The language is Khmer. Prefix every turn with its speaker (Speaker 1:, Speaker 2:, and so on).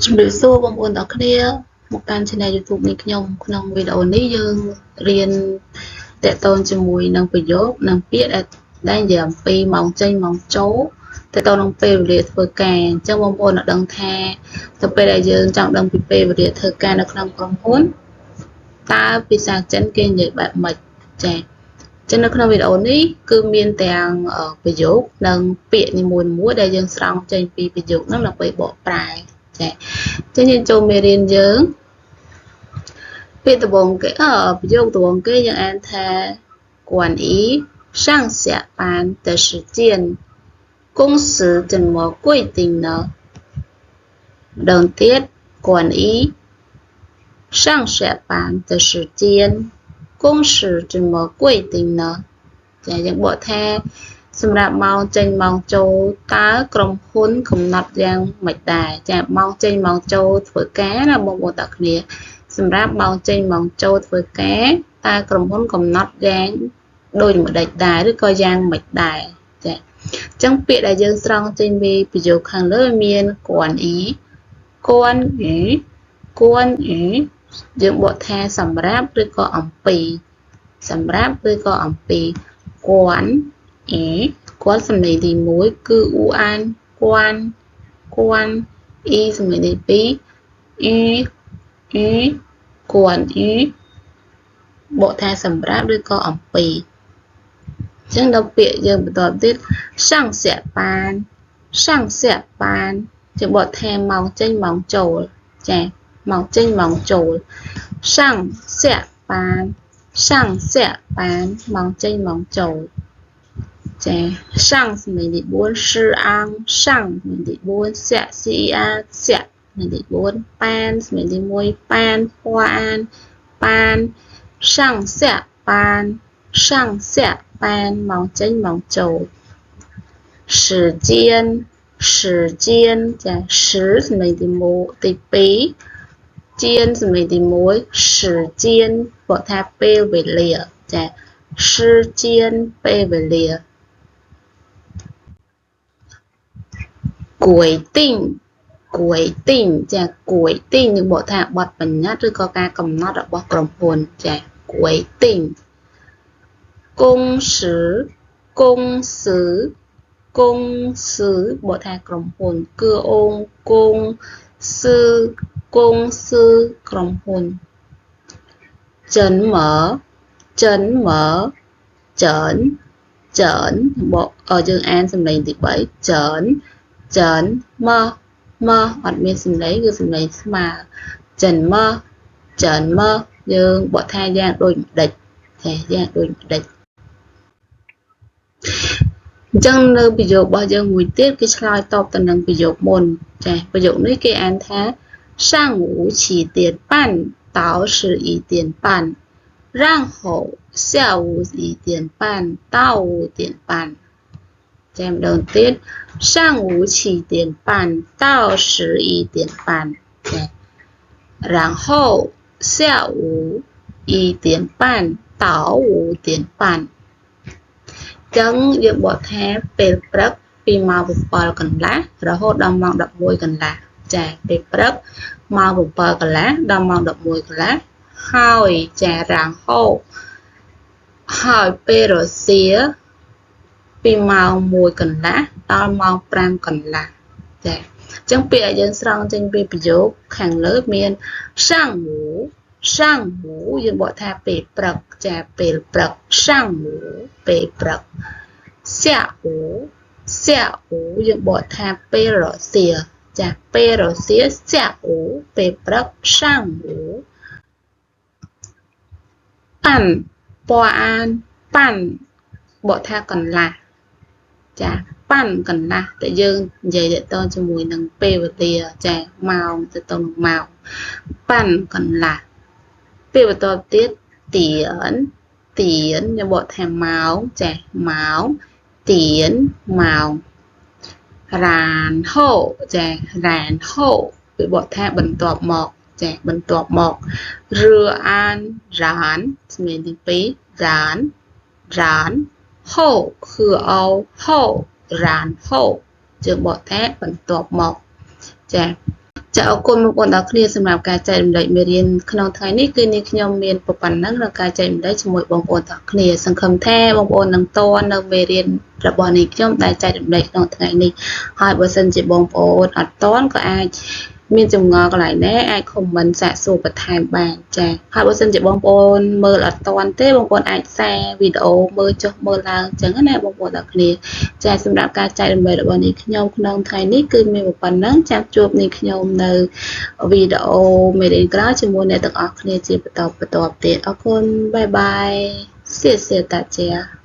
Speaker 1: ជំរាបសួរបងប្អូនទាំងគ្នាមកកាន់ Channel YouTube នេះខ្ញុំក្នុងវីដេអូនេះយើងរៀនតាក់ទងជាមួយនឹងប្រយោគនិងពាក្យដែលនិយាយអំពីម៉ោងចេញម៉ោងចូលតទៅនឹងពេលវេលាធ្វើការអញ្ចឹងបងប្អូនអាចដឹងថាទៅពេលដែលយើងចង់ដឹងពីពេលវេលាធ្វើការនៅក្នុងក្រុមហ៊ុនតើភាសាចិនគេនិយាយបែបម៉េចចា៎ចឹងនៅក្នុងវីដេអូនេះគឺមានទាំងប្រយោគនិងពាក្យនីមួយៗដែលយើងស្រង់ចេញពីប្រយោគហ្នឹងដើម្បីបកប្រែចា៎ចឹងយើងចូលមេរៀនយើងពាក្យដំបូងគេប្រយោគដំបូងគេយើងអានថា关于上下班的时间公司怎么规定呢ម្ដងទៀត关于上下班的时间公司怎么规定呢ចាយើងបកថាសម្រាប់ម៉ោងចេញម៉ោងចូលតើក្រុមហ៊ុនកំណត់យ៉ាងម៉េចដែរចាម៉ោងចេញម៉ោងចូលធ្វើការណាបងប្អូនទាំងគ្នាសម្រាប់ម៉ោងចេញម៉ោងចូលធ្វើការតើក្រុមហ៊ុនកំណត់យ៉ាងដូចម្ដេចដែរឬក៏យ៉ាងម៉េចដែរចាអញ្ចឹងពាក្យដែលយើងស្រង់ចេញពីប្រយោគខាងលើមាន关于关于关于យើងបកថាសម្រាប់ឬក៏អំពីសម្រាប់ឬក៏អំពី关于គាត់សំឡេងទី1គឺអ៊ូអានគួនគួនអ៊ីសំឡេងទី2អ៊ីអ៊ីគួនអ៊ីបកថាសម្រាប់ឬក៏អំពីអញ្ចឹងដល់ពាក្យយើងបន្តទៀត上下班上下班ជាបកថាម៉ោងចេញម៉ោងចូលចាម៉ោងចេញម៉ោងចូល上下班上下班ម៉ោងចេញម៉ោងចូលចា上សំឡេងទី4是昂上សំឡេងទី4下 C A 下សំឡេងទី4ប៉ានសំឡេងទី1ប៉ានពណ៌អានប៉ាន上下班上下班ម៉ោងចេញម៉ោងចូល时间时间ចា时សំឡេងទី1ទី2ជានសំឡេងទី1时间បកថាពេលវេលាចា时间ពេលវេលា规定规定ចា规定យើងបកថាបទបញ្ញត្តិឬក៏ការកំណត់របស់ក្រុមហ៊ុនចា规定公司公司公司បកថាក្រុមហ៊ុនគឺអូងគងសឺគងសឺក្រុមហ៊ុនចិនមើចិនមើចិនចិនបកយើងអានសំឡេងទី3ចិនចិនមកមកអត់មានសំឡេងគឺសំឡេងស្មើចិនមកចិនមកយើងបកថាយ៉ាងដូចម្ដេចចាយ៉ាងដូចម្ដេចអញ្ចឹងនៅប្រយោគរបស់យើងមួយទៀតគេឆ្លើយតបទៅនឹងប្រយោគមុនចាប្រយោគនេះគេអានថា上午七点半到十一点半然后下午一点半到五点半ចាម្ដងទៀត上午七点半到十一点半ចា然后下午一点半到五点半ចឹងយើងបកថាពេលព្រឹកពីម៉ោង7កន្លះរហូតដល់ម៉ោង11កន្លះចាពេលព្រឹកម៉ោង7កន្លះដល់ម៉ោង11កន្លះហើយចារ៉ាងហូហើយពេលរសៀលពីម៉ោង1កន្លះដល់ម៉ោង5កន្លះចាអញ្ចឹងពាក្យដែលយើងស្រង់ចេញពីប្រយោគខាងលើមាន上午上午យើងបកថាពេលព្រឹកចាពេលព្រឹក上午ពេលព្រឹក下午下午យើងបកថាពេលរសៀលចាពេលរសៀល下午ពេលព្រឹក上午ប៉ាន់ពណ៌អានប៉ាន់បកថាកន្លះចាប៉ាន់កន្លះតែយើងនិយាយទៅជាមួយនឹងពេលវេលាចាម៉ោងទៅទៅនឹងម៉ោងប៉ាន់កន្លះពេលបន្តទៀតទៀនទៀនខ្ញុំបកថាម៉ោងចាម៉ោងទៀនម៉ោងរ៉ានហូចារ៉ានហូវាបកថាបន្ទាប់មកចាបន្ទាប់មករឿអានរ៉ានសំឡេងទី2រ៉ានរ៉ានហូគឺអោហូរ៉ានហូយើងបកថាបន្ទាប់មកចា ចាអរគុណបងប្អូនទាំងគ្នាសម្រាប់ការចែករំលែកមេរៀនក្នុងថ្ងៃនេះគឺនាងខ្ញុំមានប៉ុណ្ណឹងក្នុងការចែករំលែកជាមួយបងប្អូនទាំងគ្នាសង្ឃឹមថាបងប្អូននឹងតនៅមេរៀនរបស់នាងខ្ញុំដែលចែករំលែកក្នុងថ្ងៃនេះហើយបើសិនជាបងប្អូនអត់តន់ក៏អាចមានចម្ងល់កន្លែងណាអាច comment សាកសួរបន្ថែមបានចាហើយបើសិនជាបងប្អូនមើលអត់តាន់ទេបងប្អូនអាចសារវីដេអូមើលចុះមើលឡើងអញ្ចឹងណាបងប្អូនទាំងគ្នាចាសម្រាប់ការចែករំលែករបស់នេះខ្ញុំក្នុងថ្ងៃនេះគឺមានប៉ុណ្ណឹងចាំជួបនេះខ្ញុំនៅវីដេអូមេរៀនក្រោយជាមួយអ្នកទាំងអស់គ្នាជាបន្តបន្ទាប់ទៀតអរគុណ bye bye 谢谢大家。